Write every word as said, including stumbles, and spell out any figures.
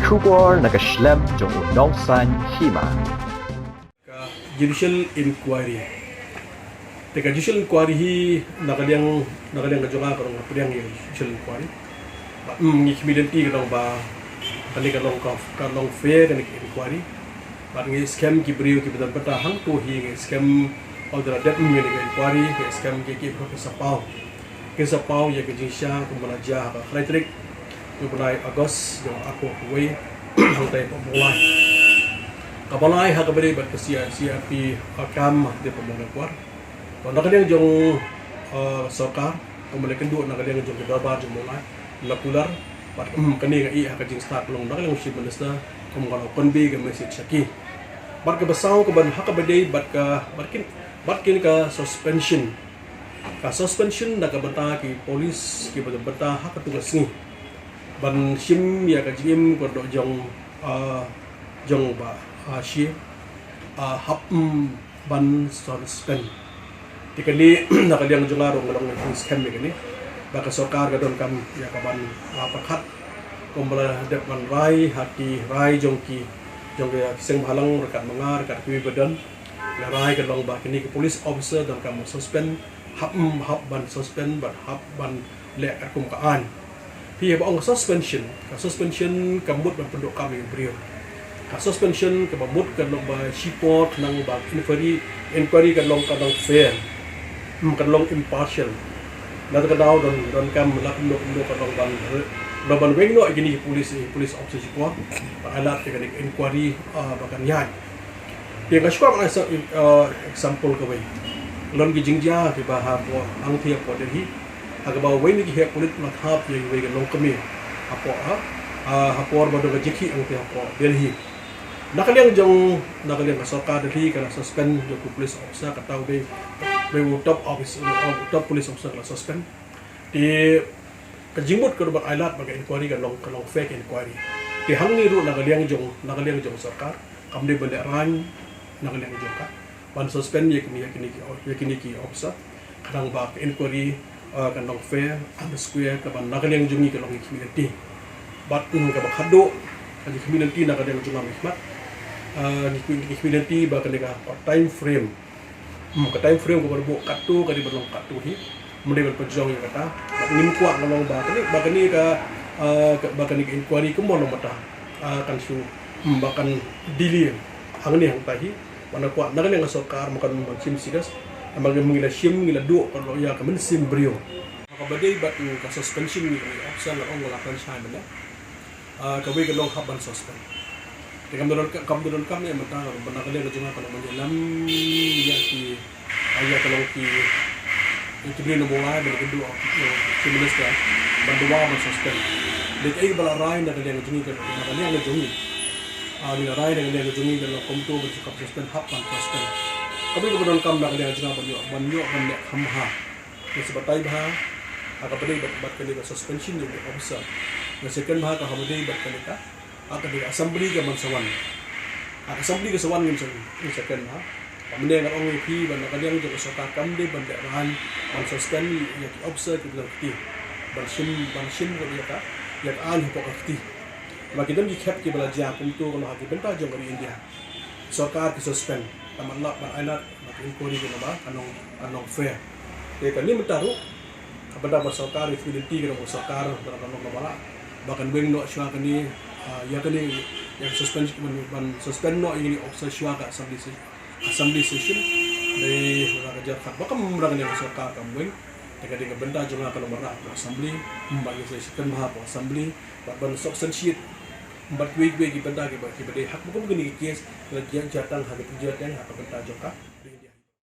Khubor na ka shlem jong u nongsan hima. Ka judicial inquiry. Te ka judicial inquiry hi na ka liang, na ka liang ka jong nga ka long ka pdiang ïa ka judicial inquiry. Bad, mm, ngi khmih lynti ka long ba kane ka long ka, ka long fair kane ka inquiry. Bad ngi skhem ki briew kiba don bynta hangto hi ngi skhem ynda la dep ïa kane ka inquiry ngi skhem ki ki pynsapaw. Ki sapaw ïa ka jingshisha kumba la jia ha ka khatlai tarik u bnai August jong arphew wei hangtai Pamawlai. Kaba lai ha kaba dei bad ka C R, C R P, ah, kam dei Pamawlai kwar. Bad na ka liang jong, ah, sorkar kumba la kynduh na ka liang jong ka dorbar jong Mawlai la kular bad, mm, kane ka i ha ka jingstad long na ka liang Chief Minister kumba la convey ka message sha ki. Bad kaba saw kaba ha kaba dei bad ka bad kin bad kin ka suspension. Ka suspension na ka bynta ki police kiba don bynta ha ka tu ka sngi ban shim ïa ka jingim ka dok jong, ah, jong ba, ah, shi, ah, hap, mm, ban suspend. Te kane na ka liang jong nga ruh nga long ngi skhem ïa kane ba ka sorkar ka donkam ïa ka ban, ah, pyrkhat kumba la dep ban rai ha ki rai jong ki jong ki seng bhalang ryngkat ma nga ryngkat kiwei ba don. La rai ka long ba kine ki police officer donkam ban suspend, hap, mm, hap ban suspend bad hap ban leh katkum ka aiñ. Phi ba ong ka suspension, ka suspension ka mut ban pynduh kam ïa u briew. Ka suspension kaba mut ka long ba shipor khnang ba inquiry, inquiry ka long, ka long fair. Hmm, ka long impartial. Na ka daw don, donkam la pynduh, pynduh ka long ban, ban weng noh ïa kine ki police, police officer shipor. Ba alat ïa kane ka inquiry, ah, ba kan ïaid. Te nga shu kwah ban ai sa, eh, example kawei. Lon ki jingjia kiba hapoh hangthie hapoh Delhi. Ha kaba wei na ki heh pulit la thap ïa iwei ka longkmie hapoh, ha, ha, ha por ba don ka jingkhih hangthie hapoh Delhi. Na ka liang jong, na ka liang ka sorkar Delhi ka la suspend ïa u police officer, kata u dei, dei u top officer, u top police officer ka la suspend. Te ka jingmut ka ruh ban ailad ba ka inquiry ka long, ka long fair ka inquiry. Te hangne ruh na ka liang jong, na ka liang jong sorkar kam dei ban lehrain na ka liang jong ka ban suspend ïa kine, ïa kine ki, ïa kine ki officer. Khnang ba ka inquiry, ah, kan long fair and square, kaba na ka liang jong ngi ka long ngi khmih lynti. Bad, mm, kaba khadduh ka jingkhmih lynti na ka liang jong nga, ngi khmat, ah, ngi khmih, ngi khmih lynti ba kane ka time frame Hmm, ka time frame kaba la buh katto ka dei ban long katto hi. Ym dei ban pynjong ïa kata. Bad ngim kwah nga long ba kane, ba kane ka, ah, ka, ba kane ka inquiry kumba long mynta, ah, kan shu, hmm, ba kan delay hangne hangtai hi. Bad nga kwah na ka liang ka sorkar ba kan, ban shim serious. Namar ngi la shim, ngi la duh ka long ïa ka mynsiem briew. Kaba dei bad, hmm, ka suspension ngi, ngi officer nga ong nga la kren shai mynne. Ah, kawei ka long hap ban suspend. Te kam don, kam don kam ïa mynta ka long ban na ka liang ka jong nga ka long ban ïalam ïa ki, ah, ïa ka long ki, ïa ki briew na Mawlai ban kynduh, ah, ki, ki minister ban dawa ban suspend. Dei kaei ba la rai na ka liang ka jong ngi ka, na ka liang ka jong ngi. Ah, ngi la rai na ka liang ka jong ngi ka long kumto ban suspend, hap ban suspend. Kawei ka ba don kam na ka liang ka jong nga ban ïoh, ban ïoh ban leh kham bha. Nga sa batai bha ha kaba dei bad, bad kane ka suspension ïa u officer. Nga sa kren bha ha kaba dei bad kane ka, ha kane ka assembly ka ban sa wan. Ha ka assembly ka sa wan ngin sa, ngin sa kren bha. Ka mynne nga ong ïa phi ba na ka liang jong ka sorkar kam dei ban lehrain ban suspend ïa ki officer kiba don kti. Ban shim, ban shim ïa ka, ïa ka aiñ hapoh ka kti. Ba ki don ki khep kiba la jia kumto ka long ha ki bynta jong ka ri India. Sorkar ki suspend. Ka man lap ban ailad Ba ka inquiry ka long ba, ka long, ka long fair. Te kane mynta ruh, ka bynta ba sorkar, i community ka long ba sorkar, ka long, ka long ba lah ba kan weng noh shuwa kane, ah, ïa kane, ïa ka suspension, ban, ban suspend noh ïa kane officer shuwa ka assembly se-, assembly session. Dei ka jingkyrpad ba kam, ba kane ka sorkar kam weng. Te ka dei ka bynta jong nga ka long ba lah ka assembly, ba ïa session ba ha ka assembly, ba ban substantiate. Bad kiwei kiwei ki bynta kiba, kiba dei ha kaba kum kine ki case, la jia, jia tang ha ka, jia tang ha ka bynta jong ka.